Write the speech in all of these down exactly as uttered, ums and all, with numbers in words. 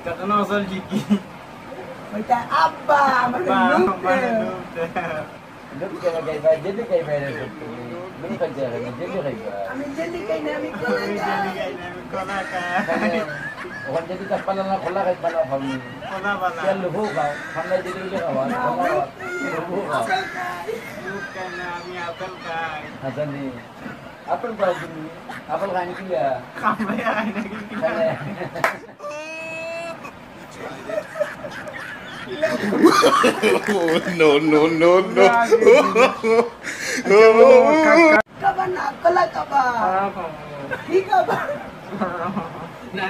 কাটানো অচল ঠিকই। ওইটা আব্বা, আমার বা, লুপ মানে দেও। লুপ দেও। লুপ কেন খাইবা? জেলি খাইবা রে সব তুমি। লুপ খাইতে হবে না, জেলি খাইবা। আমি জেলি খাই না, আমি কলা তুমি খাই। জেলি খাই না, আমি কলা খাই। মানে, ওখান থেকে তো পালা না, কলা খাই, পালা খাওনি। কলা পালা। তেল লুফো খাও, ঠান্ডায় জেলি উঠে খাওয়া, না, কলা খাও, লুফো খাও। আপেল খাই। লুপ খাই না, আমি আপেল খাই। আচ্ছা, নি। আপেল খাও তুমি? আপেল খাই নাকি ইয়া? খাই না, খাই না, কিন্তু খাই না। Oh, no, no, no, no. খাবা না, কলা খাবা। কলা খাবো। কি খাবা? না,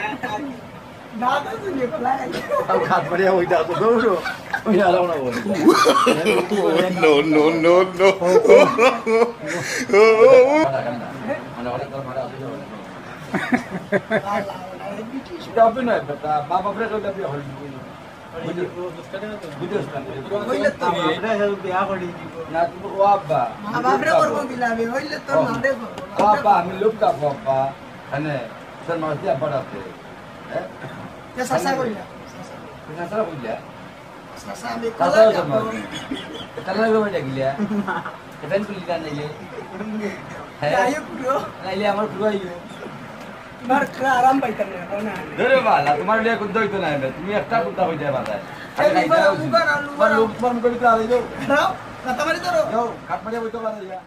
না, না, তুমি কলা খাই। আর খাত মারিয়া ওইটা তো দৌড়ো। ওই আর আমরা বলি। Oh, no, no, no, no. মানে অনেক বার মারা আছে। এটা অভিনয়, বেটা। মা বাপরে কইলে বিয়া হইল। বুঝছস না? হইলে তো বাপরে হেল বিয়া করি দিব। না, তুমি ও আব্বা। মা বাপরে করবো কিলা আমি? হইলে তো ও। না দেখো। ও আব্বা, আমি লোক ডাকবো আব্বা। মানে, তোর মাঝে আব্বা ডাকবে। হ্যাঁ? এ চাচা কইলা। তুই চাচা কইলা? চাচা, আমি চাচা কলা হইছে খাবো। মাঝে। তাহলে আমি কবে ডাকিলা? না। এটা আমি তুলি না নাইলে। হ্যাঁ? যাই হোক, bro। নাইলে আমার পুরো আইও। তোমার একটা আরাম পাইতাম না, এখন আর। ধরে বালা, তোমার লিয়ে কুদ্দা হইতো না, এবার। তুমি একটা কুদ্দা হইতে পারো। এই, লিভার, লিভার, লিভার। তোমার লোক, তোমার মুখে ভিতরে আলাই দাও। দাও, মাথা মারি ধরো। দাও, কাট মারিয়া বইতে পারো, ইয়া।